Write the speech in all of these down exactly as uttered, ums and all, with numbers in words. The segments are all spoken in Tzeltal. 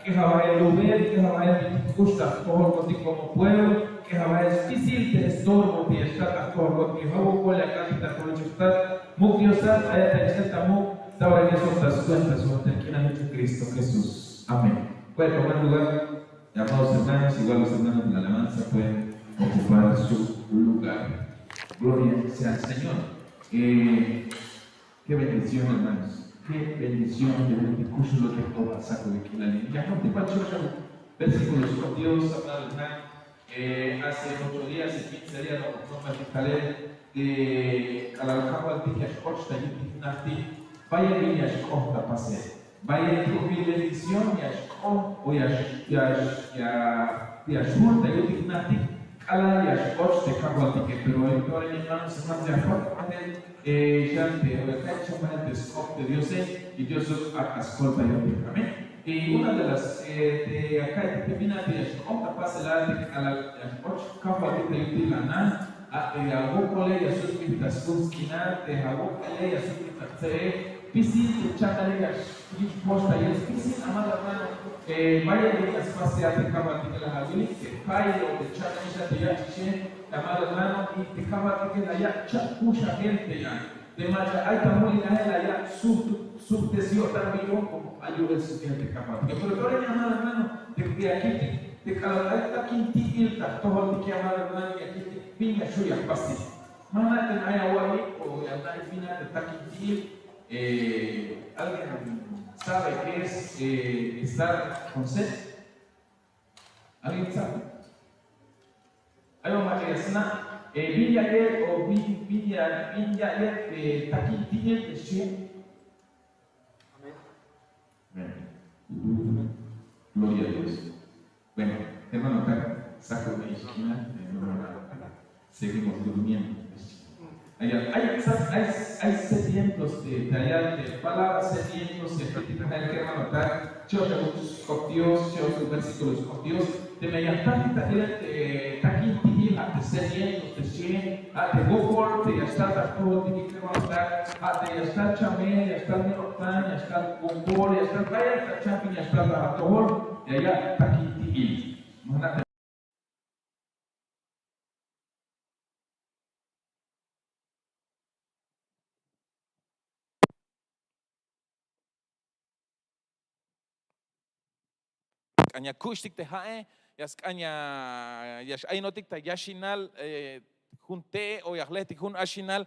K'ejal bahel lubel, k'ejal bahel k'ux ta jtojolkotik como pueblo, k'ejal bahel spisil te estorbo te ya xtal ta jtojolkotik, ja' wokol ya k'atik ta jtojolkotik, muk' Diosat, ayat ta ya xtal ta muk', ta ora ya sok ta skuenta sok ta k'inal Jesucristo Jesús. Amén. Puede tomar lugar, amados hermanos, igual los hermanos de la alabanza pueden ocupar su lugar. Gloria sea al Señor. Eh, Qué bendición, hermanos. Qué bendición tener que kuxulotik to pasako de k'inal. Ya no te pacho, versículos con Dios, amado hermano. Eh, hace ocho días y quince días, no, no me instalé, eh, k'alal Kajwaltik ya xk'och ta yutik jnajtik, bayel bin ya xk'ot ta pasel. Bayel k'obil bendición ya xk'ot o ya x-, ya x-, ya, ya xjul ta yutik jnajtik, k'alal ya xk'och te Kajwaltike, pero ora, hermanos, hermanos, ya xk'ot, eh, xan te, ora, k'ax xan te sk'op te Diose, y Dios ak'a skoltayotik. Amén. Y una de las, eh, te ak'a te bin a te ya xk'ot ta pasel a te k'alal ya xk'och Kajwaltik ta yutik la nan, a te awokole ya sut bin ta sk'op sk'inal, te awokole ya sut bin ta tse'e, spisil te cha'tale ya xyich' posta ya spisil, amado hermano, eh, bayel ya spasel a te Kajwaltike la awil, te jayeb te cha'tale xa te ya ch'ixe, amado hermano, y te Kajwaltike la yak' cha'kuxajel te ya. Te mach'a ay ta mul in ajel la yak' sujt-, sujtesel yo'tan bin yu'un como ay yu'el sujtesel te Kajwaltike. Pero tole, amado hermano, te, te ya kiltik, te k'alal ay takinti'il ta jtojoltike, amado hermano, ya kiltik bin ya xju' ya jpastik. Ma jna' te ay awa'iyik o ya jna'ik bin a te takinti'il, eh, alguien sabe qué es, eh, estar con sed? ¿Alguien sabe? Ay o mach'a ya sna', eh, bin ya'iyel o bin, bin ya, bin ya'iyel te takinti'il te xchi. Amén. Gloria a Dios. Bueno, hermano, acá saco una esquina, eh, no, no, no, no. Seguimos durmiendo. Ay, ay, ay, ay, ay sedientos de, de allá, de palabras sedientos, de platicar, hermano, acá. Yo te busco Dios, yo te busco Dios. Teme ya jtatik ta ilel te takinti'il, a te sedientos te xchi'e, a te wokol te ya xtal ta jtojoltik, hermanotak, a te ya xtal chamel, ya xtal mi'ok'tan, ya xtal wokol, ya xtal bayel ta cham bin ya xtal ta atojol, ya yak' takinti'il. Ma jna' te Sk'an ya kuxtik te ja'e, ya sk'an ya, ya x-ayinotik ta yaxinal, eh, jun te' o ya jle'tik jun axinal.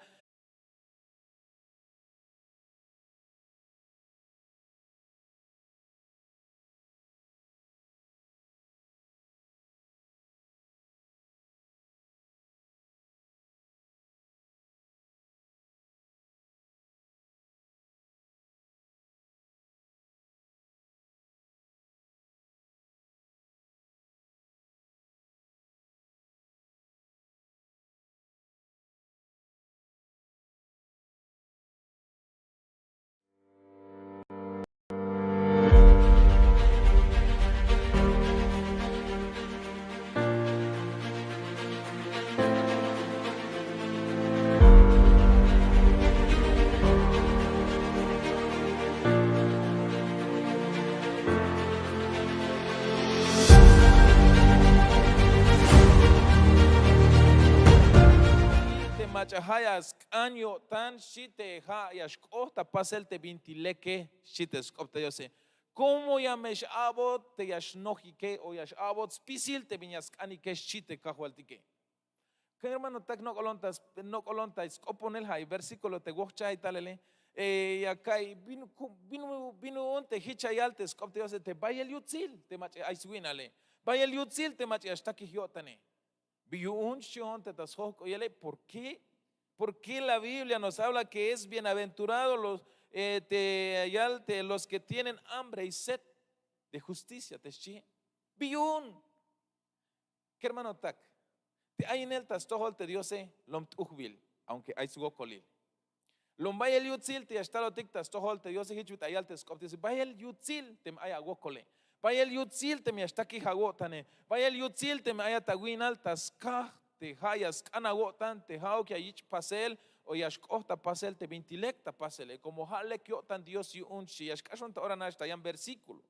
Te mach'a ja' ya sk'an yo'tan, xchi, te ja' ya xk'ot ta pasel te binti leke, xchi te sk'op te Diose. Como ya me x-a'bot te ya xnojike o ya x-a'bot spisil te bin ya sk'anike, xchi te Kajwaltike. Kermanotak, nok'olon ta, nok'olon ta sk'oponel, ja' versículo te wojchajay talele, eh, ya ka'iy bin, bin, bin yu'un te jich ya yal te sk'op te Diose te bayel yutsil te mach'a ay swi'nale, bayel yutsil te mach'a ya xtakij yo'tane. Bi yu'un xchi jo'on te ta sjojk'oyele. ¿Por qué? Porque la Biblia nos habla que es bienaventurado los, eh, te ya yal te los que tienen hambre y sed de justicia te xchi. Bi yu'un. Kermanotak, te ayinel ta stojol te Diose lom t'ujbil, aunque ay swokolil. Lom bayel yutsil te ya xtalotik ta stojol te Diose, jich bit'il ya yal te sk'op te Diose, bayel yutsil teme ay awokole, bayel yutsil teme ya xtakij awo'tane, bayel yutsil teme ayat awi'nal ta skaj te ja' ya sk'an awo'tan, te ja'uk ya yich' pasel o ya xk'ot ta pasel te binti lek ta pasele, como ja' lek yo'tan Dios yu'un, xchi. Ya xk'axon ta ora nax ta yan versículo.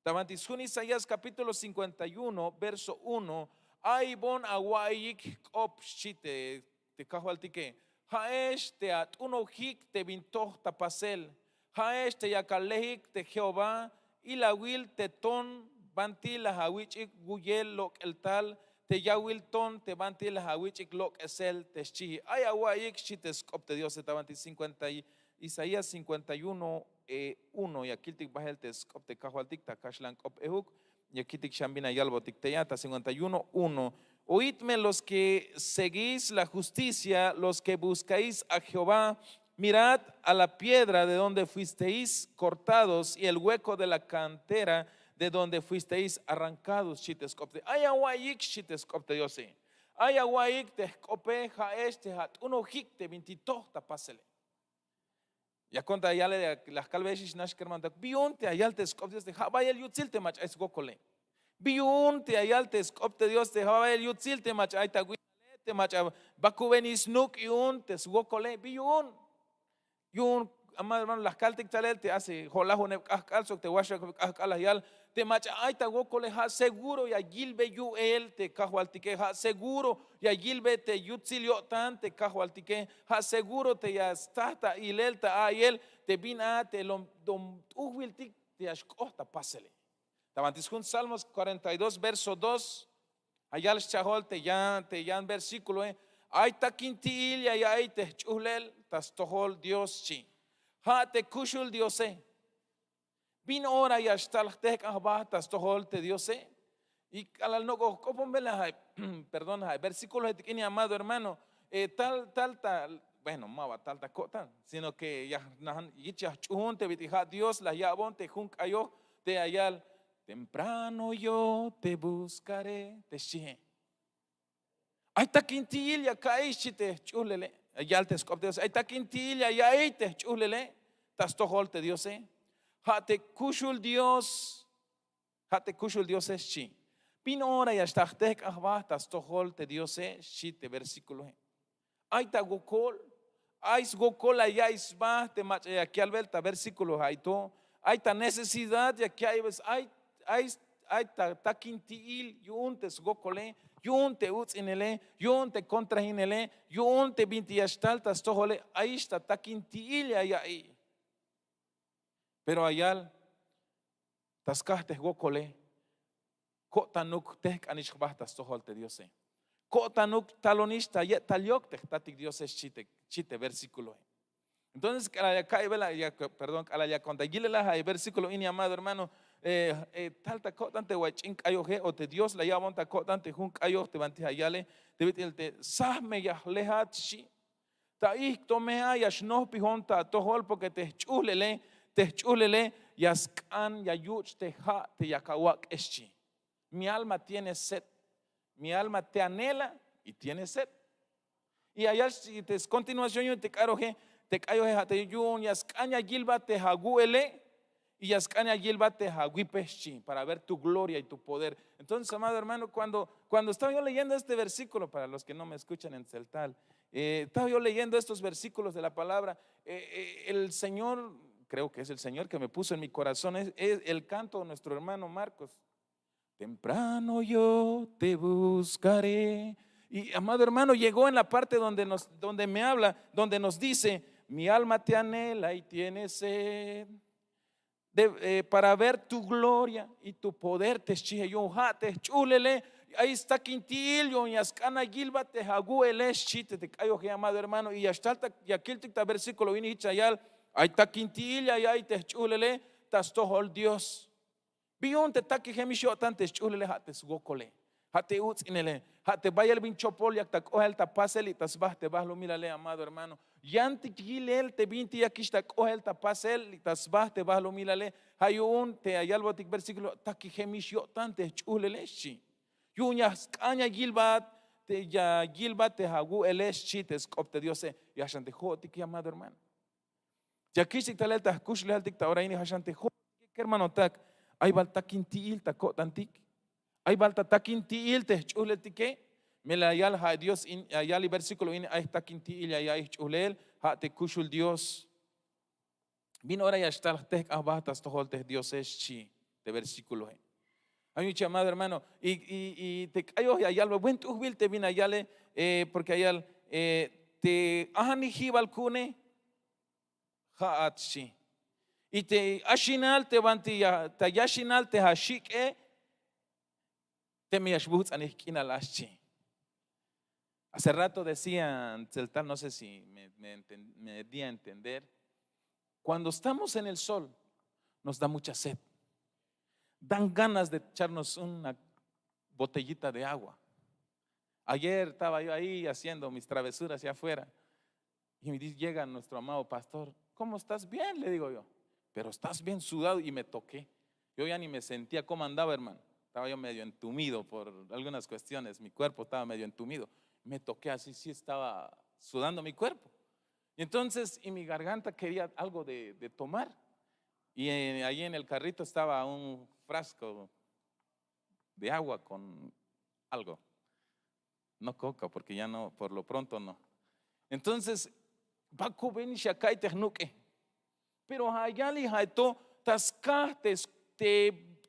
Ta banti sjun Isaías capítulo cincuenta y uno verso uno, ay bon awa'iyik jk'op xchi te kajwaltike. Ja'ex te at'unojik te bin toj ta pasel. Ja'ex te yak alejik te Jehová, ilawil te ton banti la awich'ik wuyel lok'el tal te yawil ton te banti la awich'ik lok'esel te xchihi. Ay awa'iyik xchi te sk'op te Diose ta banti cincuenta y Isaías cincuenta y uno, eh, uno, ya kiltik bahel te sk'op te kajwaltik ta kaxlan k'op ejuk. Ya kiltik xan bin ya yalbotik te ya ta cincuenta y uno uno. Oídme los que seguís la justicia, los que buscáis a Jehová, mirad a la piedra de donde fuisteis cortados y el hueco de la cantera de donde fuisteis arrancados, xchi te sk'op te. Ay awa'iyik xchi te sk'op te Diose. Ay awa'iyik te jk'ope, ja'ex te at'unojik te binti toj ta pasele. Ya kontra yale la jkalbeyex nax kermanotak, bi yu'un te ya yal te sk'op Dios te ja' bayel yutsil te mach'a ay swokole. Bi yu'un te ya yal te sk'op te Dios te ja' bayel yutsil te mach'a ay ta winale, te mach'a bakuben snuk' yu'un te swokole. Bi yu'un. Yu'un, amado hermano, la jkaltik talel te hace jo'lajoneb k'ajk'al sok te waxakeb k'ajk'al la yal te mach'a ay ta wokole, ja' seguro ya yilbe yu'el te kajwaltike, ja' seguro ya yilbe te yutsil yo'tan te kajwaltike, ja' seguro te ya sta ta ilel ta a'iyel te bin a te lom t'ujbiltik te ya xk'oht ta pasele. Ta banti sjun Salmos cuarenta y dos verso dos, ya yal schajol te yan te yan versíkuloe. Ay takinti'il ya ya'iy te jch'uhlel ta stojol Dios xchi. Ja' te kuxul Diose. Bin ora ya xtal jtehk'an jba ta stojol te Diose? Y k'alal nok'o jk'oponbel la ja' perdón, ja' versíkuloe te k'ini, amado hermano, tal tal ta, bueno, ma ba tal ta ko'tan, sino ke ya jich ya jch'uhun te bit'il ja' Dios la ya'bon te jun k'ayoj te ya yal: temprano yo te buskaré, te xchihe. Ay takinti'il ya ka'iy xchi te jch'uhlele. Yal te sk'op te Diose, ay takinti'il ya ya'iy te jch'uhlele ta stojol te Diose. Ja' te kuxul Dios. Ja' te kuxul Diose xchi. Bin ora ya xtal jtehk'an jba ta stojol te Diose, xchi te versíkuloe. Ay ta wokol. Ay swokol la ya'iy sba te mach'a ya yalbel ta versíkulo ha'ito. Ay ta necesidad ya ya'iybel. Ay ta takinti'il yu'un te swokole, yu'un te uts'inele, yu'un te kontrajinele, yu'un te binti ya xtal ta stojole. Ayix ta takinti'il ya ya'iy. Pero ya yal ta skaj te jwokole, ko'tanuk jtehk'anix jba ta stojol te Diose. Ko'tanuk talonix ta ye'tal yok te jtatik Diose, xchi te versíkuloe. Entonces k'alal ya ka'iybel, perdón, k'alal ya konta yilel a versíkulo ini, amado hermano, tal ta ko'tan te way ch'in k'ayoje o te Dios la ya'bon ta ko'tan te jun k'ayoj te banti ya yale, te bit'il te saj me ya jlehat, xchi. Ta ijk'to me a ya xnojpijon ta atojol, porke te jch'uhlele, te jch'uhlele ya sk'an ya yuch' te ha' te yak awak'e, xchi. Mi alma tiene sed. Mi alma te anhela y tiene sed. Y ya yal te skontinuación yu'un te k'aroje, te k'ayoje ha' te yu'un ya sk'an ya yilbat te awu'ele y ya sk'an ya yilbat te awipe, xchi, para ver tu gloria y tu poder. Entonces, amado hermano, cuando cuando estaba yo leyendo este versíkulo, para los ke no me eskuchan en tzeltal, estaba yo leyendo estos versíkulos de la palabra, el señor, kreo ke es el señor ke me puso en mi korazón el kanto de nuestro hermano Markos. Temprano yo te buskaré. Y amado hermano, yego en la parte donde me habla, donde nos dice: mi alma te anhela y tiene sed, para ver tu gloria y tu poder, te xchihe. Yu'un ha' te jch'uhlele ay stakinti'il yu'un ya sk'an ya yilbat te awu'ele, xchi te k'ayoje, amado hermano. Y ya xtal ya kiltik ta versíkulo ini hich ya yal: ay takinti'il ya ya'iy te jch'uhlele ta stojol Dios. Bi yu'un te takijemix yo'tan te sch'uhlele? Ha' te swokole, ha' te uts'inele, ha' te bayel bin chopol yak ta k'ohel ta pasel y ta sba te balumilale, amado hermano. Yantik yilel te binti yakix ta k'ohel ta pasel y ta sba te balumilale. Ha' yu'un te ya yalbotik versíkulo: takijemix yo'tan te jch'uhlele, xchi. Yu'un ya sk'an ya yilbat te ya yilbat te awu'ele, xchi te sk'op te Diose. Ya xan te jo'otike, amado hermano. Ya kich'tik talel ta jkuxlejaltik ta ora ini, ja' xan te jo'otike kermanotak. Ay bal takinti'il ta ko'tantik? Ay bal ta takinti'il te jch'uhleltike? Melel ya yal ja' Dios in ya yal versíkulo ini: ay jtakinti'il ya ya'iy jch'uhlel, ja' te kuxul Dios. Bin ora ya xtal jtehk'an jba ta stojol te Diose, xchi. versíkuloe. Ay yu'un chi amado hermano, y te k'ayoj ya yalbe buen t'ujbil te bin ya yale, porke ya yal te ajanijibal ku'une ja'at xchi. Y te axinal te banti ta yaxinal te axik'e, teme ya xbuhtz'anej k'inal a xchi. Hace rato decía tseltal, no sé si me di a entender, cuando estamos en el sol nos da mucha sed, dan ganas de echarnos una botellita de agua. Ayer estaba yo ahí haciendo mis travesuras allá afuera y llega nuestro amado pastor. ¿Cómo estás? Bien, le digo yo. Pero estás bien sudado y me toqué. Yo ya ni me sentía cómo andaba, hermano. Estaba yo medio entumido por algunas cuestiones, mi cuerpo estaba medio entumido. Me toqué así, sí estaba sudando mi cuerpo. Y entonces, y mi garganta quería algo de tomar. Y ahí en el carrito estaba un frasco de agua con algo. No coca, porque ya no, por lo pronto no. Entonces, bakubin xaka'iy te jnuk'e. Pero ja' yal y ja' to ta skaj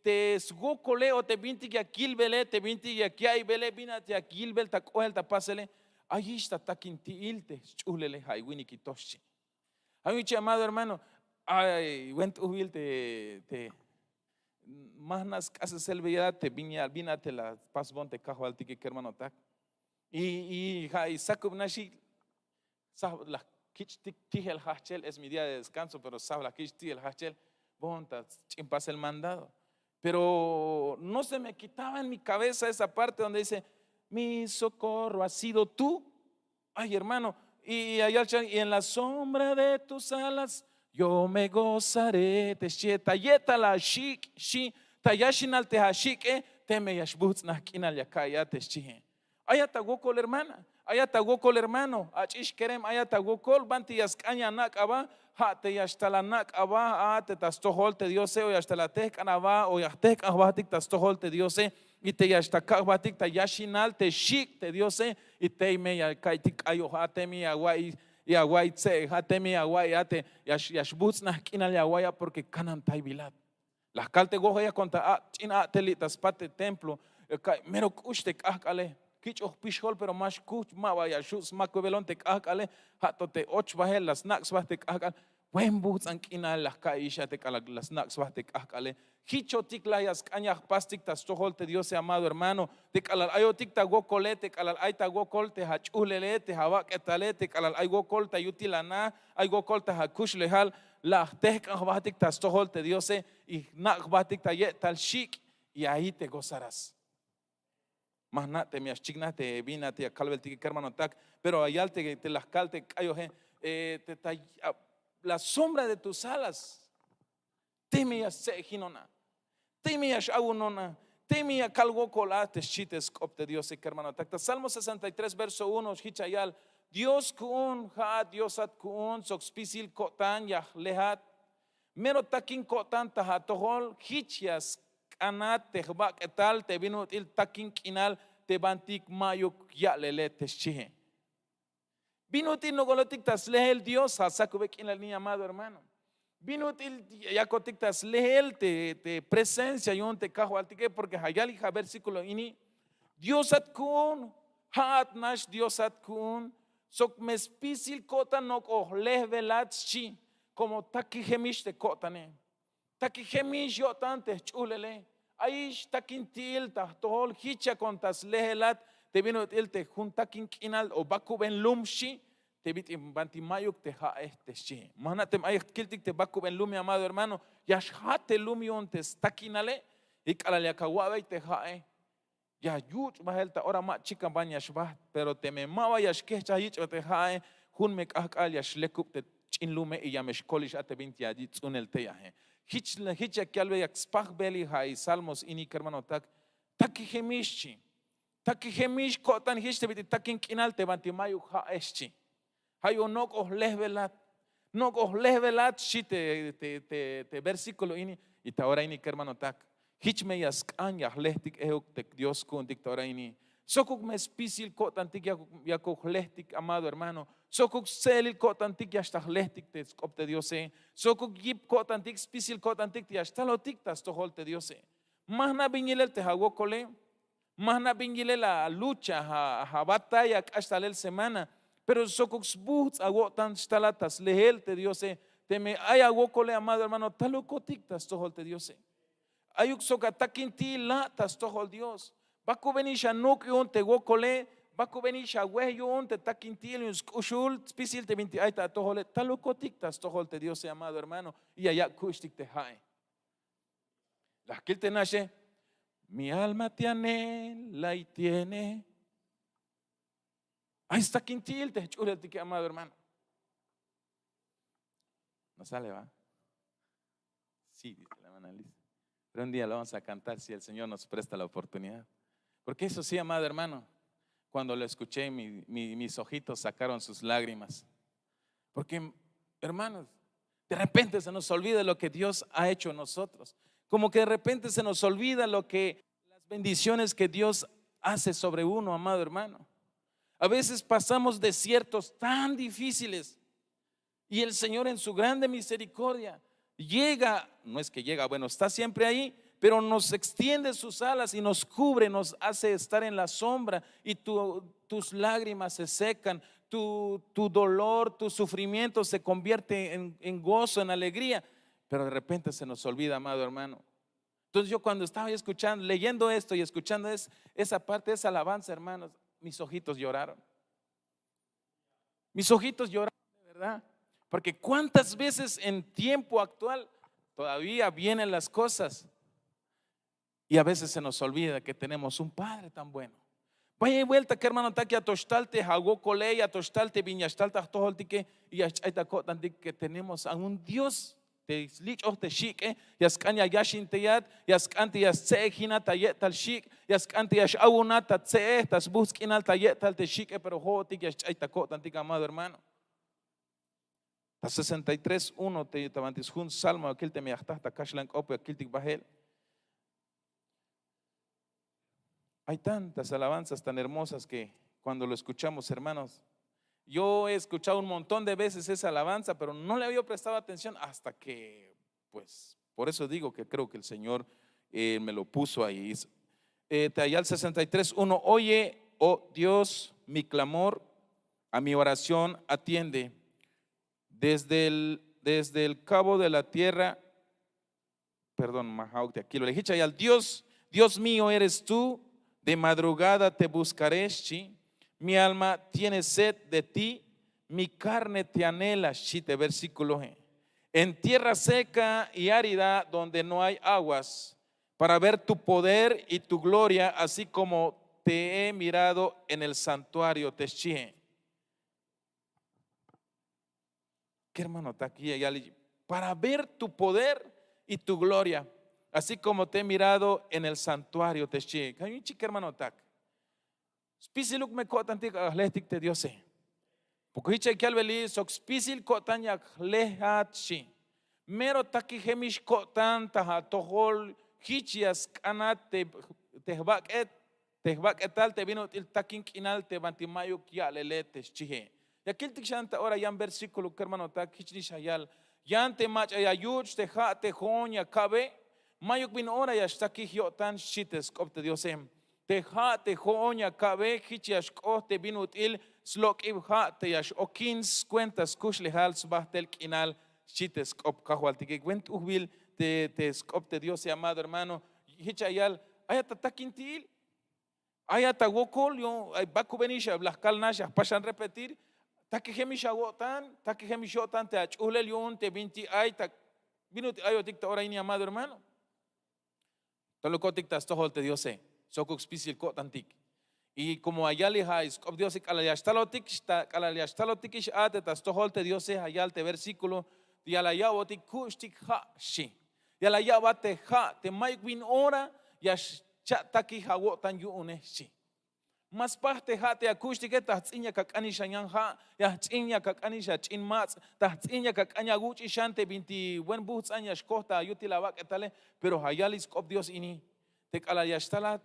te swokole o te bintik ya kilbele, te bintik ya ya'iybele, bin a te ya kilbel ta k'ohel ta pasele. Ayix ta takinti'il te sch'uhlele, ja' winikito xchi. Ay yu'un chi amado hermano, ay buen t'ujbil te ma jna' sk'asesel beyat te bin a te la spasbon te kajwaltike kermanotak. Y ja' sakub nax xi', la jkich'tik tijel jajchel, es mi día de deskanso pero sab la jkich' tijel jajchel. Bon ta ch'in pasel mandado. Pero no se me kitaba en mi kabeza esa parte donde dice, mi sokorro ha sido tu. Ay hermano, y ya yal chan y en la sombra de tus alas yo me gozaré te xchihe ta ye'tal axik' xi'. Ta yaxinal te axik'e, teme ya xbuhtz'naj k'inal ya ka'iy a te xchihe. Ayat awokol hermana, ayat awokol hermano, ach'ix kerem ayat awokol banti ya sk'an ya anak' aba. Ja' te ya xtal anak' aba a te ta stojol te diose o ya xtal atehk'an aba o ya jtehk'an jbahtik ta stojol te diose, y te ya xtal kak' jbahtik ta yaxinal te xik' te diose. Y tey me ya ka'iytik k'ayoj a tey me ya awa'iy tse'ej a tey me ya awa'iy a te ya xbuhtz'naj k'inal ya awa'iy a porke kanantaybilat. La jkal te wojeyaj kontra a' ch'in a'teli ta spat te templo, mero k'ux te k'ahk'ale. Kich'oj pixjol pero ma xkuhch ma ba ya xhu' smakubelon te k'ahk'ale. Ja' to te och bahel la snak' sba te k'ahk'al. Buen buhtz'an k'inal la jka'iyix a te k'alal la snak' sba te k'ahk'ale. Jichotik la ya sk'an ya jpastik ta stojol te diose amado hermano. Te k'alal ayotik ta wokole te k'alal ay ta wokol te ach'uhlele te awak'etale te k'alal ay wokol ta yutil ana, ay wokol ta akuxlejal, la jtehk'an jbahtik ta stojol te diose y jnak' jbahtik ta ye'tal xik'. Y ahi te gozarás. Ma jna' teme ya xchiknaj te bin a te ya kalbeltike kermanotak. Pero ya yal te la jkal te k'ayoje, te ta la sombra de tus alas. Teme ya stse'ejinona, teme ya x'awunona, teme ya kal wokol a te xchi te sk'op te diose kermanotak ta salmo sesenta y tres verso uno jich ya yal, dios ku'un, ja'at diosat ku'un sok spisil ko'tan ya jlejat. Mero takin ko'tan ta atojol jich ya sk'anat te jbak'etal te bin ut'il takin k'inal te bantik ma'yuk ya'lele te xchihe. Bin ut'il nok'olotik ta slehel dios ja' sakube k'inal ini amado hermano. Bin ut'il yakotik ta slehel te presencia yu'un te kajwaltike porke ja' yalik ja' versíkulo ini, diosat ku'un, ja'at nax diosat ku'un, sok me spisil ko'tan nok'oj lehbelat xchi. Komo takijemix te ko'tane, takijemix yo'tan te jch'uhlele. Ayix takinti'il ta jtojol jich ya konta slehelat te bin ut'il te jun takin k'inal o bakuben lum xchi, te bit'il banti ma'yuk te ja'e te xchi. Ma jna' teme ay jkiltik te bakuben lum ya amado hermano, ya xjat te lum yu'un te stakinale. Y k'alal yak awa'bey te ja'e, ya yuch' bahel ta ora ma chikan ban ya xbaht. Pero teme ma ba ya xkehchaj yich'bel te ja'e, jun me k'ahk'al ya xlekub te ch'in lume y ya me xkolix a te bintik ya yich' ts'unel tey aje. Jich yak yalbe yak spajbel y ja' y salmos ini kermanotak, takijemix xchi. Takijemix ko'tan jich te bit'il takin k'inal te banti ma'yuk ja'e xchi. Ja' yu'un nok'oj lehbelat, nok'oj lehbelat xchi te versíkulo ini. Y ta ora ini kermanotak, jich me ya sk'an ya jlehtik euk te dios ku'untik ta ora ini. Sokuk me spisil ko'tantik yakuk jlehtik, amado hermano. Sokuk stse'elil ko'tantik ya xtal jlehtik te sk'op te Diose. Sokuk yip ko'tantik, spisil ko'tantik te ya xtalotik ta stojol te Diose. Ma jna' bin yilel te awokole, ma jna' bin yilel alucha, abatalla k'ax talel semana, pero sokuk sbuhts' awo'tan xtalat ta sleel te Diose. Teme ay awokole, amado hermano, talukotik ta stojol te Diose. Ayuk sok atakinti'il la' ta stojol Dios. Bakubenix anuk' yu'un te wokole, bakubenix awej yu'un te takinti'il yu'un sk'uxul spisil te bintik ay ta atojole, talukotik ta stojol te Diose, amado hermano, y ya yak' kuxtik te ja'e. La jkil te naxe: mi alma te anhela y tiene. Ay stakinti'il te jch'uleltike, amado hermano. No sale, ¿va? Sí, dice la hermana Liz. Pero un día lo vamos a cantar si el Señor nos presta la oportunidad. Porque eso sí, amado hermano, cuando lo escuché, mi- mi- mis ojitos sacaron sus lágrimas. Porque, hermanos, de repente se nos olvida lo que Dios ha hecho en nosotros. Como que de repente se nos olvida lo que, las bendiciones que Dios hace sobre uno, amado hermano. A veces pasamos desiertos tan difíciles y el Señor en su grande misericordia llega, no es que llega, bueno, está siempre ahí, pero nos extiende sus alas y nos cubre, nos hace estar en la sombra y tu- tus lágrimas se secan, tu, tu dolor, tu sufrimiento se convierte en, en gozo, en alegría. Pero de repente se nos olvida, amado hermano. Entonces yo cuando estaba escuchando, leyendo esto y escuchando es- esa parte, esa alabanza, hermanos, mis ojitos lloraron. Mis ojitos lloraron, de verdad. Porque cuántas veces en tiempo actual todavía vienen las cosas y a veces se nos olvida que tenemos un Padre tan bueno. Bay ay buelta, kermanotak, ya to xtal te awokole, ya to xtal te bin ya xtal ta jtojoltike, y ya xch'ay ta ko'tantik que tenemos a un Dios te slich'oj te xik'e, ya sk'an ya yaxinteyat, ya sk'an te ya stse'ejinat ta ye'tal xik', ya sk'an te ya x-awunat ta tse'ej, ta sbuhts' k'inal ta ye'tal te xik'e, pero jo'otik ya xch'ay ta ko'tantik, amado hermano. Ta sesenta y tres uno te ta banti sjun Salmo, ya kil teme ya jta ta kaxlan k'op, ya kiltik bahel. Hay tantas alabanzas tan hermosas que cuando lo escuchamos, hermanos, yo he escuchado un montón de veces esa alabanza, pero no le había prestado atención hasta que, pues, por eso digo que creo que el Señor eh, me lo puso ahí. Es- eh, te- allá el sesenta y tres uno: oye, oh Dios, mi clamor, a mi oración atiende. Desde el, desde el cabo de la tierra, perdón, mahauk de aquí lo le dije, al Dios, Dios mío eres tú, de madrugada te buscaré, xchi. Mi alma tiene sed de ti, mi carne te anhela, xchi te versículo. En tierra seca y árida donde no hay aguas, para ver tu poder y tu gloria, así como te he mirado en el santuario, te xchi. Kermanotak, ya li, para ver tu poder y tu gloria, así como te he mirado en el santuario, te xchi. Kayunchi, kermanotak. Spisiluk me ko'tantik ajlejtik te Diose. Porque jich ya kalbeli sok spisil ko'tan ya jlejat, xchi. Mero takijemix ko'tan ta atojol, jich ya sk'anat te, te jbak'et, te jbak'etal te bin ut'il takin k'inal te banti mayuk ya'lele, te xchie. Ya kiltik xan ta ora yan versículo, kermanotak, jich nix ya yal: yan te mach'a ya yuch' te ja' te jo'on ya ka'be, mayuk bin ora ya xtakij yo'tan, xchi te sk'op te Diose. Te ja' te jo'on ya ka'be, jich ya xk'oht te bin ut'il slok'ib ja' te ya x-okin skuenta skuxlejal sbajtel k'inal, xchi te sk'op Kajwaltike. Buen t'ujbil te, te sk'op te Diose, amado hermano. Jich ya yal: ayat ta takinti'il, ayat ta wokol, yu'un ay bakubenix, la jkal nax, ya jpaxan repetir. Takijemix awo'tan, takijemix yo'tan te ach'uhlel yu'un te bintik ay ta, bin ut'il ayotik ta ora ini, amado hermano. Talukotik ta stojol te Diose, sokuk spisil ko'tantik. Y como ya yal, ja' sk'op Diose, k'alal ya xtalotik, xta- k'alal ya xtalotikix a te ta stojol te Diose, ja' yal te versículo, ya la ya'botik kuxtik ja', xchi. Ya la ya'bat te ja' te mayuk bin ora ya xcha'takij awo'tan yu'une, xchi. Ma spaj te ja' te akuxtike, ta jts'in yak ak'anix ayan ja', ya jts'in yak ak'anix ach'in mats', ta jts'in yak ak'an ya awuch'ix xan te binti buen buhts'an ya xkoj ta yutil abak'etale. Pero ja' yal sk'op Dios ini, te k'alal ya xtalat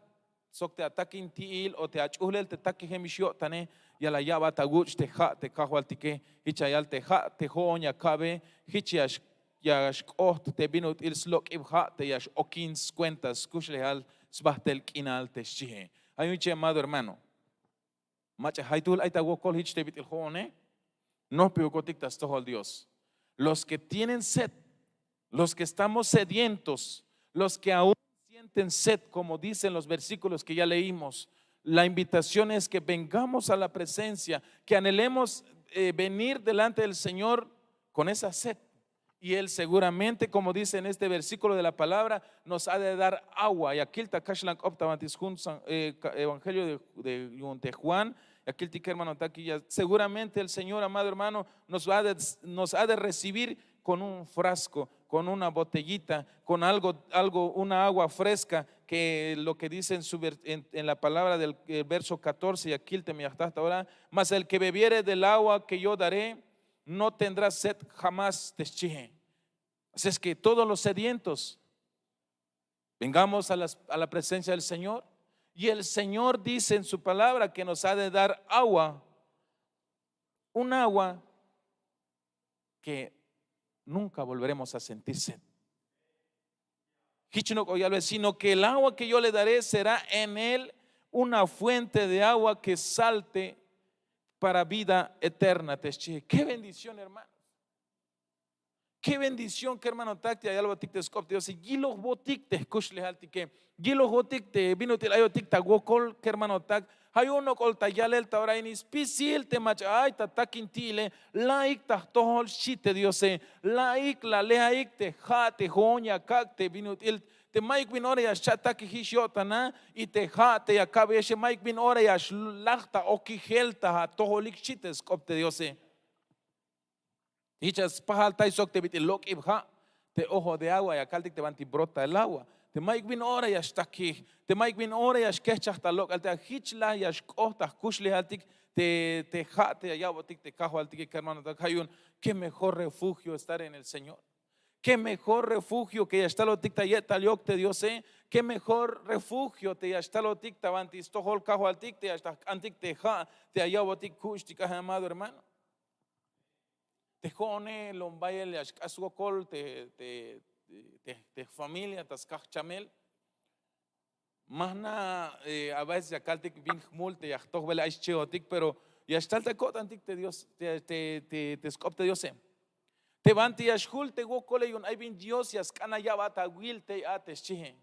sok te atakinti'il o te ach'uhlel te takijemix yo'tane, ya la ya'bat awuch' te ha' te kajwaltike. Hich ya yal te ha' te ho'on ya ka'be, hich ya xk'oht te bin ut'il slok'ib ha' te ya x'okin skuenta skuxlejal sbahtel k'inal te xchihe. Ay jun che, amado hermano, mach'a jaytuhl ay ta wokol hich te bit'il ho'one. Nojpijukotik ta stojol Dios. Los que tienen sed, los que estamos sedientos, los que aún sienten sed, como dicen los versículos que ya leímos, la invitación es que vengamos a la presencia, que anhelemos eh, venir delante del Señor con esa sed. Y él seguramente, como dice en este versículo de la palabra, nos ha de dar agua. Y aquí el takash la copta bantis jun San- eh, ca- evangelio de, de, de Juan, y aquí el tikermano taquilla. Seguramente el Señor, amado hermano, nos va a de, nos ha de recibir con un frasco, con una botellita, con algo, algo, una agua fresca, que lo que dice en, su ver- en- en la palabra del eh, verso catorce, y aquí el temiahtahta ahora, mas el que bebiere del agua que yo daré, no tendrá sed jamás, te xchihe. Así es que todos los sedientos, vengamos a, las- a la presencia del Señor. Y el Señor dice en su palabra que nos ha de dar agua, un agua que nunca volveremos a sentir sed. Hich no k'o yalbe, sino que el agua que yo le daré será en él una fuente de agua que salte para vida eterna, te xchihe. Qué bendición, hermano. Qué bendición, kermanotak, te ayalbotik te sk'op te Diose. Yilojbotik te jkuxlejaltike, yilojbotik te bin ut'il ayotik ta wokol, kermanotak. Ja' yu'un nok'ol ta yalel ta ora ini spisil te mach'a ay ta takinti'ile, la'ik ta jtojol, xchi te Diose. La'ik la lejaik te ja' te jo'on ya kak' te bin ut'il, te mayuk bin ora ya xcha'takijix yo'tan a, y te ja' te ya ka'beyexe mayuk bin ora ya xlaj ta okijel ta atojolik, xchi te sk'op te Diose. Jich ya spajaltay sok te bit'il lok'ib ja', te ojo de agua ya kaltik te banti brota el agua. Te mayuk bin ora ya xtakij, te mayuk bin ora ya xkejchaj ta lok'al, te jich la ya xk'oht ta jkuxlejaltik te, te ja' te ya ya'botik te kajwaltike, kermanotak. Ja' yu'un, qué mejor refugio estar en el Señor. Qué mejor refugio que ya xtalotik ta ye'tal yok te Diose. Qué mejor refugio te ya xtalotik ta banti stojol kajwaltik, te ya xtal jk'antik te ja' te ya ya'botik kuxtik aje, amado hermano. Te jo'one lom bayel ya xk'ax swokol te, te, te, te familia ta skaj chamel. Ma jna', eh, a veces ya kaltik bin jmul te ya jtojbel ay xchihotik, pero ya xtal ta ko'tantik te Dios, te, te, te, te sk'op te Diose. Te banti ya xjul te wokole, yu'un ay bin Dios ya sk'an ya ya'bat awil tey a, te xchihe.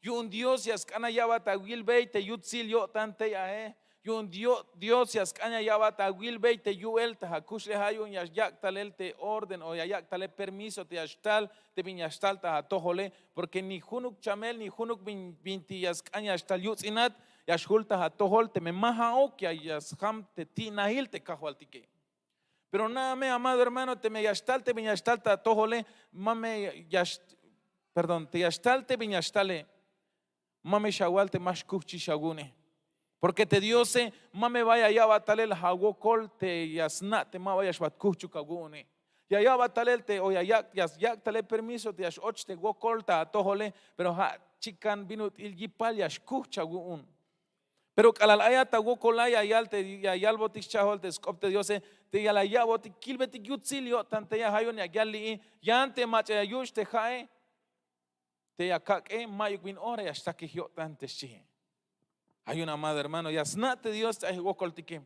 Yu'un Dios ya sk'an ya ya'bat awilbey te yutsil yo'tan tey ae. Yu'un Dio- Dios ya sk'an ya ya'bat awilbey te yu'el ta akuxleja, yu'un ya yak' talel te orden o ya yak' talel permiso te ya xtal te bin ya xtal ta atojole, porque ni junuk chamel ni junuk bin, binti ya sk'an ya xtal yuts'inat ya xjul ta atojol teme ma ja'uk ya, ya sjam te ti'najil te kajwaltike. Pero na'a me, amado hermano, teme ya xtal te bin ya xtal ta atojole, ma me ya x- perdón, te ya xtal te bin ya xtale, ma me xawal te ma xkuhchix awu'une. Porque te Diose ma me ba ya ya'bat talel awokol te ya sna' te ma ba ya xbat kuhchuk awu'une. Ya ya'bat talel te, o ya yak', ya yak' talel permiso te ya x-och te wokol ta atojole, pero ja' chikan bin ut'il yipal ya xkuhch awu'un. Pero k'alal ayat ta wokol a, ya yal te, ya yalbotik schajol te sk'op te Diose, te ya la ya'botik kilbetik yutsil yo'tan tey a. Ja' yu'un ya yal li'i, yan te mach'a ya yuch' te ja'e, te ya kak'e, mayuk bin ora ya xtakij yo'tan, te xchihe. Ja' yu'un, amado hermano, ya sna' te Dios te ay jwokoltike.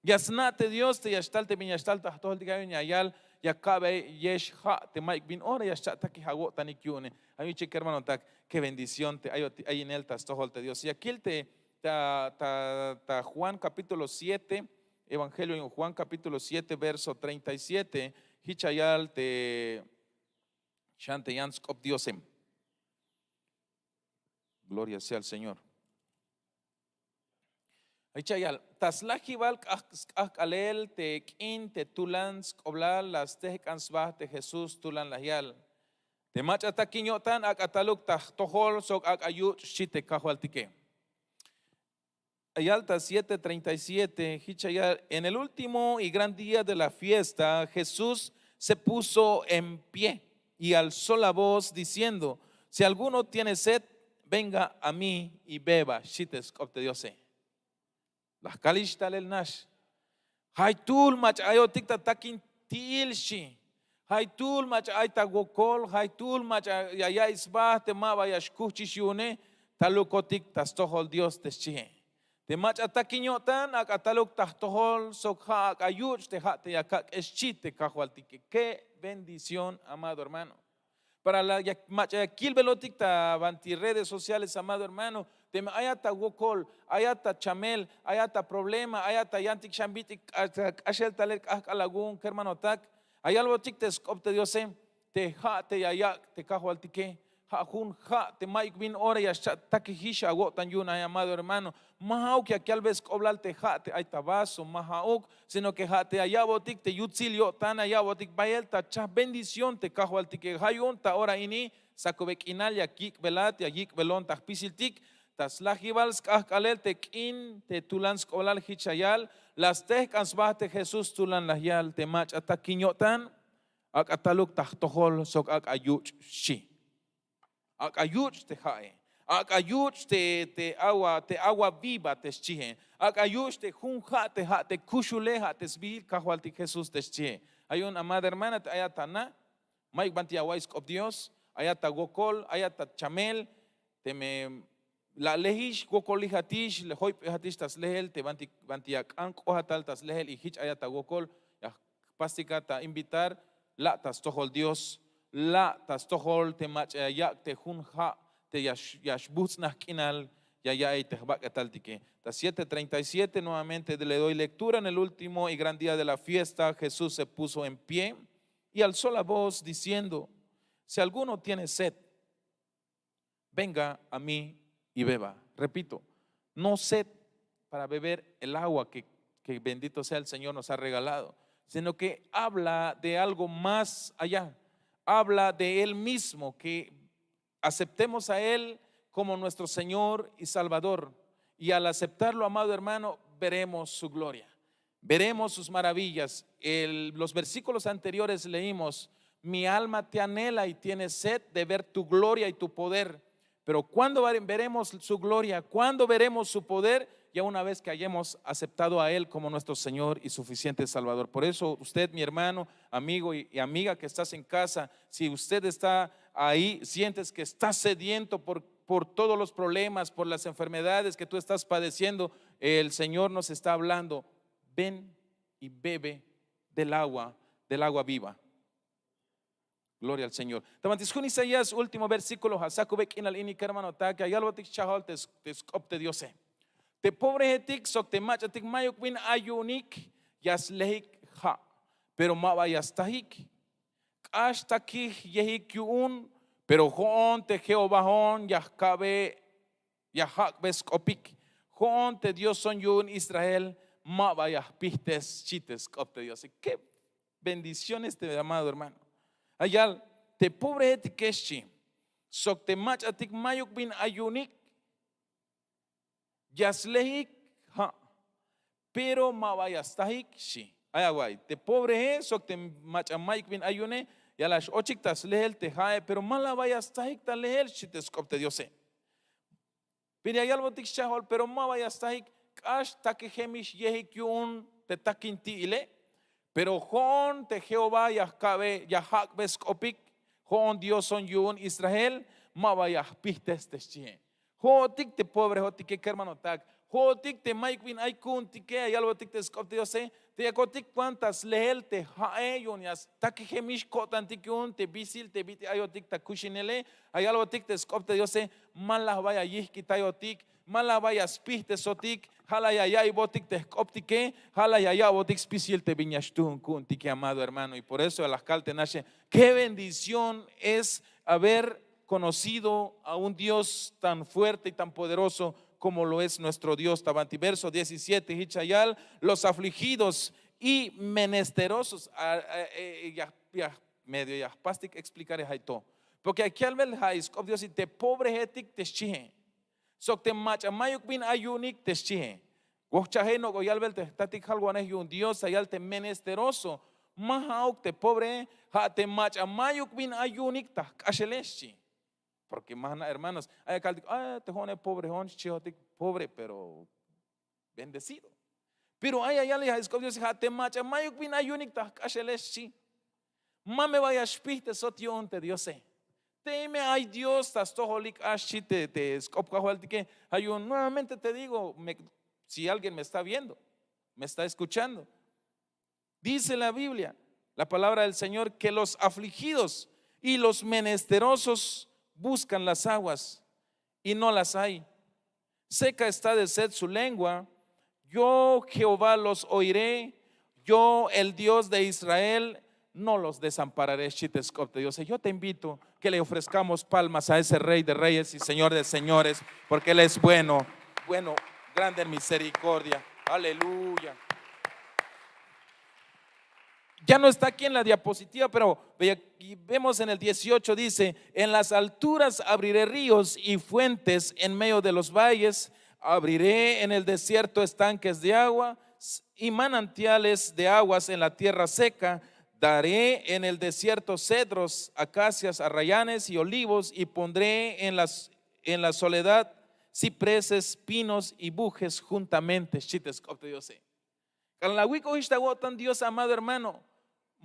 Ya sna' te Dios te ya xtal te bin ya xtal ta jtojoltike. Ja' yu'un ya yal, ya ka'beyex ja' te mayuk bin ora ya xcha'takij awo'tanik yu'une. Ja' yu'un, che kermanotak, qué bendición te ayot- ayinel ta stojol te Dios. Ya kil te ta, ta, ta Juan capítulo siete, Evangelio en Juan capítulo siete, verso treinta y siete, jich ya yal te xan te yan sk'op Diose. Gloria sea al Señor. Jich ya yal, ta slajibal k'aj- sk'ajk'alel te k'in te tulan sk'oblal la stejk'an sba te Jesús, tulan la yal: Te mach'a takin yo'tan, ak'a taluk ta jtojol sok ak'a yuch', xchi te kajwaltike. Ya yal ta siete treinta y siete, jich ya yal: En el último y gran día de la fiesta, Jesús se puso en pie y alzó la voz diciendo: Si alguno tiene sed, Venga a mí y beba, xchi te sk'op te Diose. La jkalix talel nax. Jaytuhl mach'a ayotik ta takin ti'il, xchi. Jaytuhl mach'a ay ta wokol, jaytuhl mach'a ya ya'iy sba te ma ba ya xkuhchix yu'une, talukotik ta stojol Dios, te xchihe. Te mach'a takin yo'tan, ak'a taluk ta jtojol sok ja' ak'a yuch' te ja' te ya kak'ex, xchi te Kajwaltike. Qué bendición, amado hermano. Para la ya mach'a ya kilbelotik ta banti redes sociales, amado hermano, teme ayat ta wokol, ayat ta chamel, ayat ta problema, ayat ta yantik xan bit'il k'a- k'axel talel k'ajk'al awu'un, kermanotak, ya yalbotik te sk'op te Diose, te ja' te ya yak' te Kajwaltike, ja' jun ja' te mayuk bin ora ya xcha' takijix awo'tan yu'un ahi, amado hermano. Ma ja'uk ya yalbe sk'oblal te ja' te ay ta vaso, ma ja'uk, sino que ja' te ya ya'botik te yutsil yo'tan, ya ya'botik bayel ta chaj bendición te Kajwaltike. Ja' yu'un ta ora ini sakube k'inal ya yik'belat, ya yik'belon ta jpisiltik, ta slajibal sk'ajk'alel te k'in te tulan sk'oblal jich ya yal, la stejk'an sba te Jesús tulan la yal, te mach'a takin yo'tan, ak'a taluk ta jtojol sok ak'a yuch', xchi. Ak'a yuch' te ja'e, ak'a yuch' te, te agua, te agua viva, te xchihe, ak'a yuch' te jun ja', te ja' te kuxule, ja' te sbiil Kajwaltik Jesús, te xchihe. Ay jun amada hermana te ayat ta na, mayuk banti ya awa'iy sk'op Dios, ayat ta wokol, ayat ta chamel, teme la alejix, wokolijatix, joyp'ejatix ta slehel te banti, banti ya ak'an k'ojatal ta slehel y jich ayat ta wokol, ya jpastik a ta invitar, la' ta stojol Dios, la' ta stojol te mach'a ya yak' te jun ja' te ya x- ya xbuhts'naj k'inal ya ya'iy te jbak'etaltike. Ta siete treinta y siete, nuevamente le doy lectura. En el último y gran día de la fiesta, Jesús se puso en pie y alzó la voz diciendo: "Si alguno tiene sed, venga a mí y beba". Repito, no sed para beber el agua que, que bendito sea el Señor nos ha regalado, sino que habla de algo más allá. Habla de Él mismo, que aceptemos a Él como nuestro Señor y Salvador. Y al aceptarlo, amado hermano, veremos su gloria, veremos sus maravillas. El- los versículos anteriores leímos: "Mi alma te anhela y tiene sed de ver tu gloria y tu poder". Pero ¿cuándo vare- veremos su gloria? ¿Cuándo veremos su poder? Ya una vez que hayamos aceptado a Él como nuestro Señor y suficiente Salvador. Por eso usted, mi hermano, amigo y, y amiga que estás en casa, si usted está ahí, sientes que está sediento por, por todos los problemas, por las enfermedades que tú estás padeciendo, el Señor nos está hablando: "Ven y bebe del agua, del agua viva". Gloria al Señor. Ta banti sjun Isaías, último versículo, ja' sakube k'inal ini, kermanotak, ya yalbotik schajol te s- te sk'op te Diose. Te pobrehetik sok te mach'atik mayuk bin ay yu'unik, ya slejik ja', pero ma ba ya stajik. K'ax takijyejik yu'un, pero jo'on te Jehovaon ya jka'be, ya jak'be sk'opik. Jo'on te Dioson yu'un Israel, ma ba ya jpijtes, xchi te sk'op te Diose. Qué bendición este, amado hermano. Ya yal: "Te pobrehetike, xchi, sok te mach'atik mayuk bin ay yu'unik, ya slejik ja', pero ma ba ya stajik", xchi. Ay awa'iy, te pobrehe sok te mach'a mayuk bin ay yu'une, ya la x-ochik ta slehel te ja'e, pero ma la ba ya stajik ta lehel, xchi te sk'op te Diose. Pero ya yalbotik schajol, pero ma ba ya stajik. K'ax takijemix yejik yu'un te takin ti'ile, pero jo'on te Jehová ya jka'be, ya jak'be sk'opik. Jo'on Dioson yu'un Israel, ma ba ya jpijtes, te xchihe. Jo'otik te pobrehotike, kermanotak, jo'otik te mayuk bin ay ku'untike, ya yalbotik te sk'op te Diose, te yakotik kuan ta slehel te ja'e, yu'un ya stakijemix ko'tantik yu'un te bisil te bit'il ayotik ta kuxinele. Ya yalbotik te sk'op te Diose: "Ma la ba ya yijk'itayotik, ma la ba ya spijtesotik, ja' la ya ya'ibotik te jk'optike, ja' la ya ya'botik spisil te bin ya xtuhun ku'untike", amado hermano. Y por eso ya la jkal te naxe: "Qué bendición es haber conocido a un Dios tan fuerte y tan poderoso como lo es nuestro Dios". Ta banti verso diecisiete, jich ya yal: "Los afligidos y menesterosos", a- a- eh, ya, ya medio ya jpastik explicar ya jay to. Porque ya yalbel ja' sk'op Dios, y te pobrehetik, te xchihe, sok te mach'a mayuk bin ay yu'unik, te xchihe. Wojchajey nok'o yalbel te jtatik jalwanej yu'un Dios, ya yal te menesteroso. Ma ja'uk te pobre, ja' te mach'a mayuk bin ay yu'unik ta jk'axele, xchi. Porque ma jna' hermanos ay akaltik, a te jo'one pobre jo'on xchihotik, pobre pero bendecido. Pero ay ayal ya sk'op Diose, ja' te mach'a mayuk bin ay yu'unik ta jk'axele xchi. Ma me ba ya xpijtesot yu'un te Diose. Teme ay Dios ta stojolik a xchi te sk'op Kajwaltike. Ja' yu'un nuevamente te digo, si alguien me está viendo, me está escuchando. Dice la Biblia, la palabra del Señor, que los afligidos y los menesterosos buscan las aguas y no las hay. Seca está de sed su lengua. Yo, Jehová, los oiré. Yo, el Dios de Israel, no los desampararé. Xchi te sk'op te Diose. Yo te invito que le ofrezcamos palmas a ese Rey de Reyes y Señor de Señores, porque Él es bueno, bueno, grande en misericordia. Aleluya. Ya no está aquí en la diapositiva, pero ve aquí, vemos en el dieciocho, dice: "En las alturas abriré ríos y fuentes en medio de los valles, abriré en el desierto estanques de agua y manantiales de aguas en la tierra seca. Daré en el desierto cedros, acacias, arrayanes y olivos, y pondré en las, en la soledad cipreses, pinos y bujes juntamente." Xchi te sk'op te Diose. K'alal awik'ojix ta awo'tan Dios, amado hermano,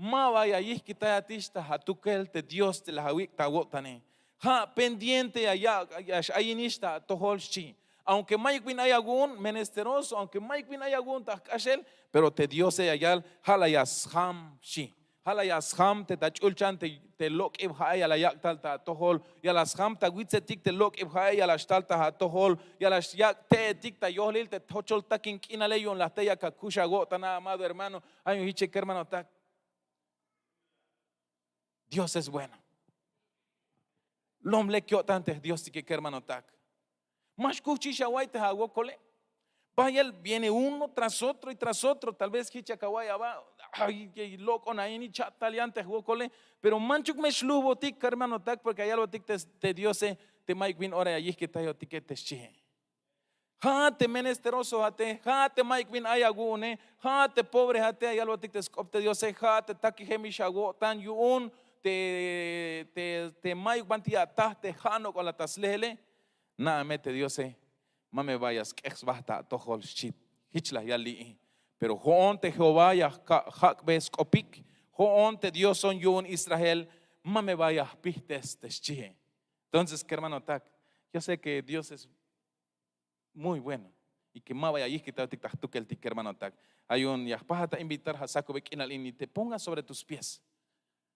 ma ba ya yijkitayatix ta atukel te Dios te la awik' ta awo'tane. Ja' pendiente ya, ya x-ayinix ta atojol xchi. Aunque mayuk bin ay awu'un menesteroso, aunque mayuk bin ay awu'un ta jk'axel, pero te Diose ya yal: "Ja' la ya sjam", xchi. Ja' la ya sjam te ta ch'ulchan te lok'ib ja'e ya la yak' tal ta atojol. Ya la sjam ta witsetik te lok'ib ja'e ya la xtal ta atojol. Ya la yak' te'etik ta yohlil te jochol takin k'inale yu'un la jte' yak akux awo'tan a, amado hermano. Ay yu'un jich te kermanotak, Dios es bueno. Lom lek yo'tan te Diostike, kermanotak. Ma xkuxchix awa'iy te awokole. Bayel viene uno tras otro y tras otro. Tal vez jich yak awa'iy aba, ay, lok'on a ini, cha'tal yan te awokole. Pero manchuk me xlujbotik, kermanotak, porque ya yalbotik te Diose te mayuk bin ora ya yijkitayotike te xchihe. Ja' te menesterosoate, ja' te mayuk bin ay awu'une, ja' te pobrejate, ya yalbotik te sk'op te Diose. Ja' te takijemix awo'tan yu'un te, te, te mayuk banti ataj te ja' nok'ola ta slehele. Na'a me te Diose, ma me ba ya sk'ej sba ta atojol xchi. Jich la yal li'i. Pero jo'on te Jehová ya jak'be sk'opik, jo'on te Dioson yu'un Israel, ma me ba ya jpijtes te xchihe. Entonces, kermanotak, yo sé que Dios es muy bueno y que ma ba ya yijkitaytik ta jtukeltik, kermanotak. Ay yu'un ya jpajat a invitar, ja' sakube k'inal ini, te ponga sobre tus pies.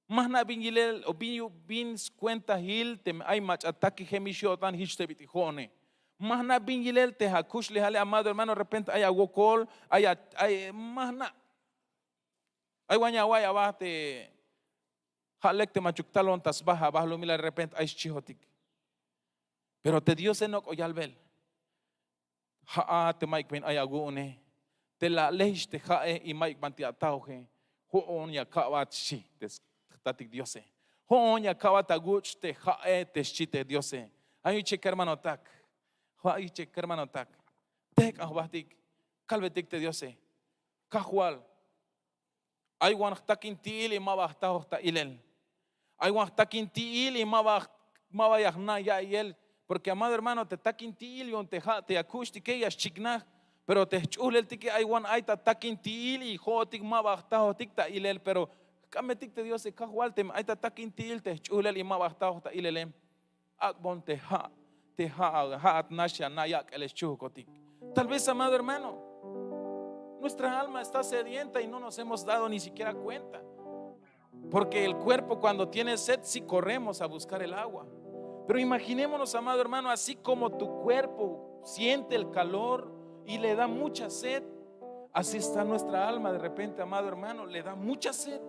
Ma jna' bin yilel o bin, bin skuentahil teme ay mach'a takijemix yo'tan jich te bit'il jo'one. Ma jna' bin yilel te akuxlejale, amado hermano, repente ay awokol, ay, ay, ma jna'. Ay wan ya awa'iy aba te ja' lek te machuk talon ta sba abahlumilal, repente ay xchihotik. Pero te Diose nok'o yalbel: ja'a te mayuk bin ay awu'une, te la alejix te ja'e y mayuk banti ataoje, jo'on ya ka'bat, xchi te jtatik Diose. Jo'on ya ka'bat awuch' te ja'e, te xchi te Diose. Ay yu'un jich te kermanotak, ja' yu'un jich te kermanotak, tejk'an jbajtik, kalbetik te Diose: Kajwal, ay wan jtakinti'il y ma ba jtaoj ta ilel. Ay wan jtakinti'il y ma ba, ma ba ya jna' ya'iyel. Porque, amado hermano, te takinti'il yu'un te ja' te ya kuxtike ya xchiknaj. Pero te jch'uhleltike ay wan ay ta takinti'il y jo'otik ma ba jtaojtik ta ilel. Pero jk'ambetik te Diose: Kajwal, teme ay ta takinti'il te jch'uhlel y ma ba jtaoj ta ilele, ak'bon te ja', te ja', ja'at nax ya na' yak'el xchuhkotik. Tal vez, amado hermano, nuestra alma está sedienta y no nos hemos dado ni siquiera cuenta. Porque el cuerpo, cuando tiene sed, sí corremos a buscar el agua. Pero imaginémonos, amado hermano, así como tu cuerpo siente el calor y le da mucha sed, así está nuestra alma de repente, amado hermano, le da mucha sed.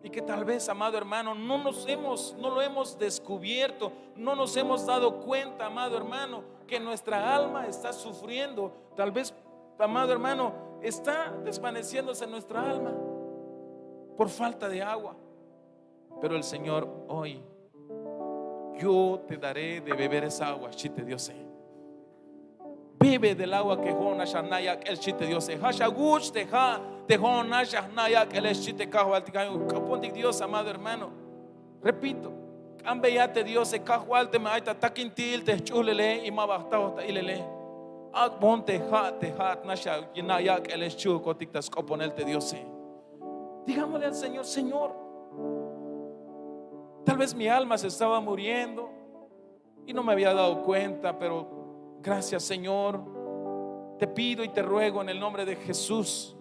Y que tal vez, amado hermano, no nos hemos, no lo hemos descubierto, no nos hemos dado cuenta, amado hermano, que nuestra alma está sufriendo. Tal vez, amado hermano, está desvaneciéndose nuestra alma por falta de agua. Pero el Señor hoy: Yo te daré de beber esa agua, xchi te Diose. Bebe del agua que jo'on nax ya na' yak'el, xchi te Diose. Ja' xawuch' te ja' te jo'on nax ya jna' yak'ele, xchi te Kajwaltik. Ay yu'un k'opontik Dios, amado hermano. Repito, K'ambeya te Diose: Kajwal, teme ay ta takintil te jch'ulele y ma ba jtaoj ta ilele, ak'bon te ja', te ja'at nax ya na' yak'ele xchihukotik ta sk'oponel te Diose. Digámosle al Señor: Señor, tal vez mi alma se estaba muriendo y no me había dado cuenta, pero gracias, Señor. Te pido y te ruego en el nombre de Jesús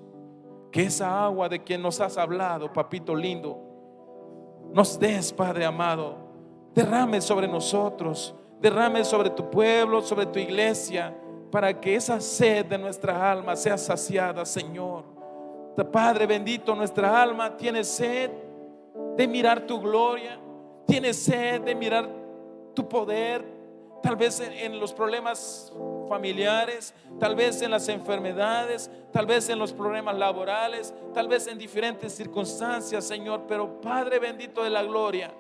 que esa agua de que nos has hablado, papito lindo, nos des, Padre amado. Derrame sobre nosotros, derrame sobre tu pueblo, sobre tu iglesia, para que esa sed de nuestra alma sea saciada, Señor. Padre bendito, nuestra alma tiene sed de mirar tu gloria, tiene sed de mirar tu poder, tal vez en, en los problemas familiares, tal vez en las enfermedades, tal vez en los problemas laborales, tal vez en diferentes circunstancias, Señor. Pero Padre bendito de la gloria,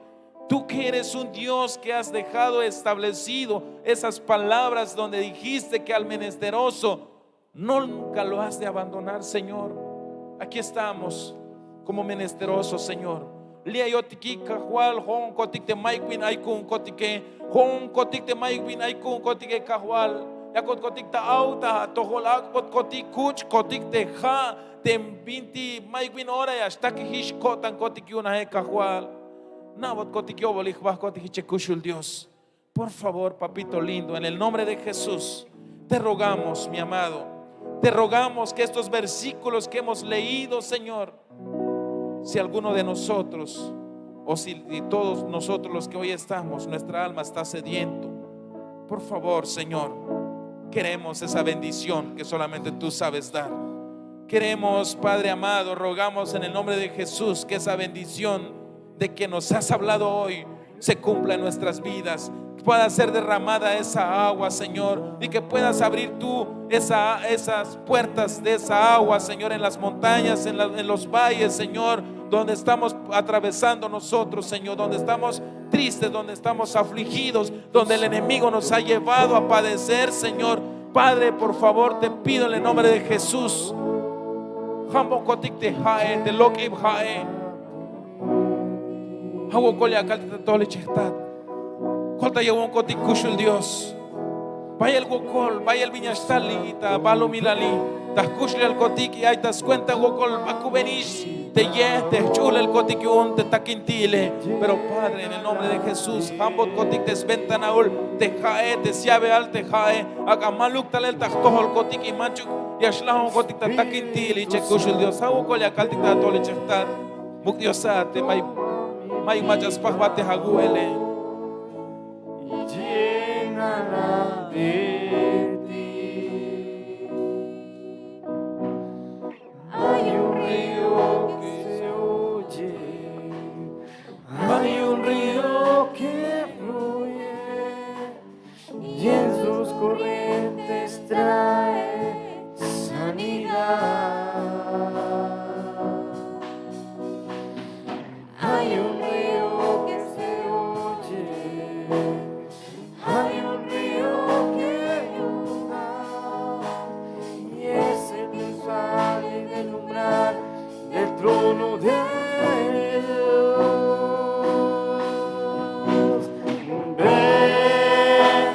tú que eres un Dios que has dejado establecido esas palabras donde dijiste que al menesteroso nunca lo has de abandonar, Señor. Aquí estamos como menesterosos, Señor. Li' ayotikik, Kajwal, jo'onkotik te mayuk bin ay ku'unkotike, jo'onkotik te mayuk bin ay ku'unkotike, Kajwal. Yak'botkotik ta aw ta atojol, ak'botkotik, kuch'kotik te ja', te binti mayuk bin ora ya xtakijix ko'tankotik yu'un aje, Kajwal. Na'botkotik yo'bolil jbahkotik, jiche kuxul Dios. Por favor, papito lindo, en el nombre de Jesús, te rogamos, mi amado, te rogamos que estos versículos que hemos leído, Señor, si alguno de nosotros, o si, si todos nosotros los que hoy estamos, nuestra alma está sediento, por favor, Señor, queremos esa bendición que solamente tú sabes dar. Queremos, Padre amado, rogamos en el nombre de Jesús que esa bendición de que nos has hablado hoy se cumpla en nuestras vidas. Que pueda ser derramada esa agua, Señor, y que puedas abrir tú esa, esas puertas de esa agua, Señor, en las montañas, en la- en los valles, Señor, donde estamos atravesando nosotros, Señor, donde estamos tristes, donde estamos afligidos, donde el enemigo nos ha llevado a padecer, Señor. Padre, por favor, te pido en el nombre de Jesús. Jambonkotik te ja'e, te lok'ib ja'e. Ja' wokol ya kaltik ta tojol ichej jtat. Koltayewonkotik kuxul Dios. Bayel wokol, bayel bin ya xtal li' ta balumilali, ta jkuxlejalkotik y ay ta swenta wokol bakubenix te yej te jch'ulelkotik yu'un te takinti'ile. Pero Padre, en el nombre de Jesús, jambotkotik te swentanaul te ja'e, te syabeal te ja'e, ak'a maluk talel ta jtojolkotik y manchuk ya xlajonkotik ta takinti'il, ichej kuxul Dios. Ja' wokol ya kaltik ta tojol ichej jtat. Muk' Diosat, te may, may mach'a spajbat te awu'ele. Llénala de ti. Hay un río que se oye, hay un río que fluye, y en sus corrientes trae sanidad. Hay un río que se oye, hay un río que inunda, y ese te sale del umbral del trono de Dios. Ven,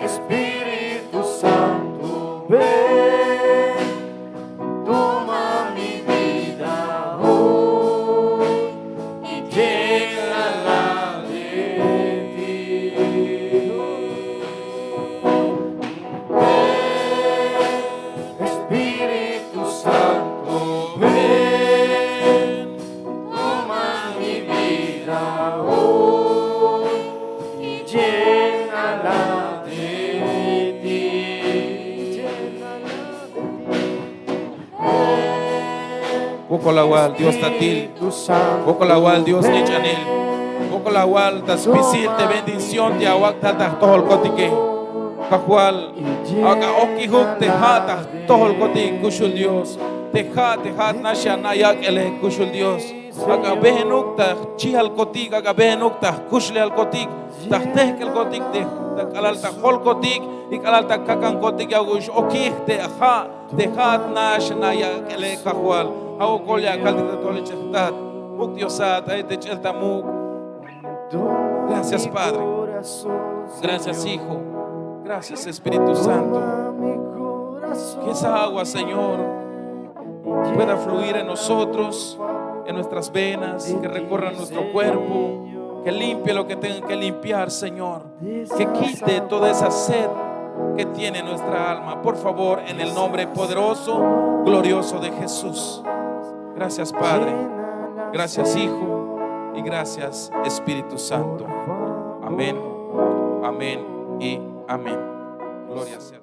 Espíritu Santo, ven, toma mi vida hoy y llénala de ti. Ven, Espíritu Santo, ven, toma mi vida hoy y llénala de ti. Wokol awal Dios tatil, wokol awal Dios ich'anil, wokol awal ta spisil te bendición te awak' tal ta jtojolkotike. Kajwal, ak'a okijuk te ja' ta jtojolkotik kuxul Dios, te ja', te ja'at nax ya na' yak'ele kuxul Dios. Ak'a bejenuk ta jchijalkotik, ak'a bejenuk ta jkuxlejalkotik, ta jtejk'elkotik, te ta k'alal ta jolkotik y k'alal ta kakankotik ya uk'ux okij te ja', te ja'at nax na' yak'ele, Kajwal. Ja' wokol ya kaltik ta tojol ichej jtat. Muk' Diosat, ay te ch'el ta muk'. Gracias, Padre. Gracias, Hijo. Gracias, Espíritu Santo. Que esa agua, Señor, pueda fluir en nosotros, en nuestras venas, que recorra nuestro cuerpo, que limpie lo que tenga que limpiar, Señor. Que quite toda esa sed que tiene nuestra alma, por favor, en el nombre poderoso, glorioso de Jesús. Gracias, Padre. Gracias, Hijo. Y gracias, Espíritu Santo. Amén. Amén y amén. Gloria sea.